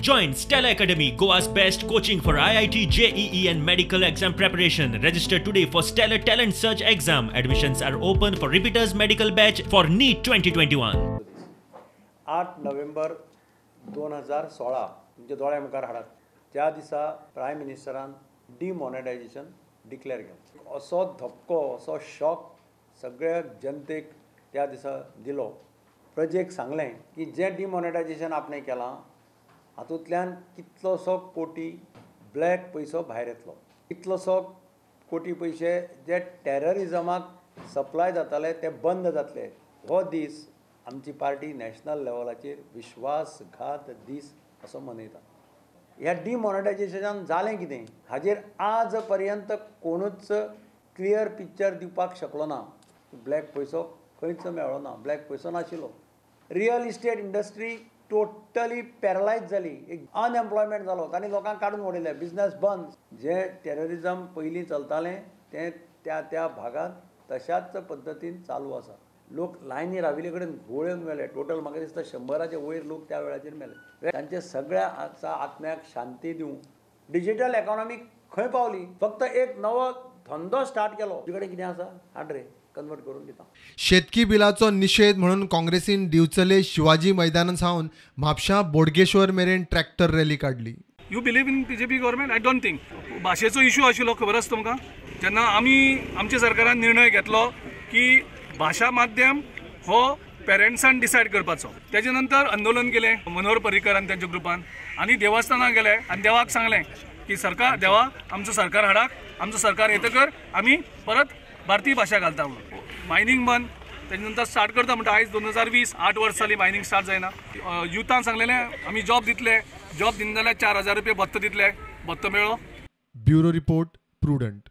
Join Stellar Academy, Goa's best coaching for IIT, JEE and medical exam preparation. Register today for Stellar Talent Search exam. Admissions are open for repeaters medical batch for NEET 2021. 8 November 2016 तुमच्या दोळ्या मुखार हाडात. त्या दिसा prime मिनिस्टरान डिमॉनेटायजेशन declare केलें. असो धपको, असो shock सगळ्या जनतेक त्या दिसा दिलो. प्रजेक सांगलें की जें डिमॉनेटायजेशन आपणें केलां हातूंतल्यान कितलोसो कोटी ब्लॅक पयसो भायर येतलो, कितलोसो कोटी पयशे जे टॅररिजमाक सप्लाय जाताले ते बंद जातले. हो दीस आमची पार्टी नॅशनल लेवलाचेर विश्वासघात दीस असो मनयता. ह्या डिमॉनेटायजेशनान जालें कितें हाजेर आज पर्यंत कोणूच क्लियर पिक्चर दिवपाक शकलो ना. ब्लॅक पयसो खंयच मेळ्ळो ना, ब्लॅक पयसो नाशिल्लो. Real estate industry totally paralyse जाली, एक अनएम्प्लॉयमेंट जालो, तांणी लोकांक काडून उडयले, बिजनस बंद. जें टेररिजम पयलीं चलतालें तें त्या त्या भागांत तशाच पद्दतीन चालू आसा. लोक लायनी राविल्ले कडेन घोळून मेले. टोटल म्हाका दिसता 100 वयर लोक त्या वेळाचेर मेले. तांचे सगळ्या आत्म्याक शांती दिवं. डिजिटल इकॉनॉमी खंय पावली? फक्त एक नवो धंदो स्टार्ट केलो, तुजे कडेन कितें आसा हाड रे, कन्वर्ट करून दिता. शेतकी बिलाचो निशेध म्हणून काँग्रेसीन दिवचले शिवाजी मैदाना सावन म्हापशां बोडगेश्वर मेरेन ट्रॅक्टर रॅली काडली. You believe in BJP government? I don't think. भाशेचो इशू आशिल्लो, खबर आसा तुमकां. जेन्ना आमी आमच्या सरकारान निर्णय घेतलो की भाशा माध्यम हो पेरंट्सान डिसायड करपाचो, तेजे नंतर आंदोलन केलें मनोहर पर्रीकर आनी तेंच्या ग्रुपान, आनी देवस्थानाक गेले आनी देवाक सांगलें की सरकार देवा आमचो सरकार हाडाक, आमचो सरकार येतकर आमी परत भारतीय भाशा घालता म्हणून. मायनींग बंद तेजे नंतर स्टार्ट करता म्हणटा. आयज 2020, 8 वर्स जालीं मायनींग स्टार्ट जायना. युथान सांगलेलें आमी जॉब दितले, जॉब दिना जाल्यार 4000 रुपये भत्तो दितले, भत्तो मेळ्ळो. Bureau report, Prudent.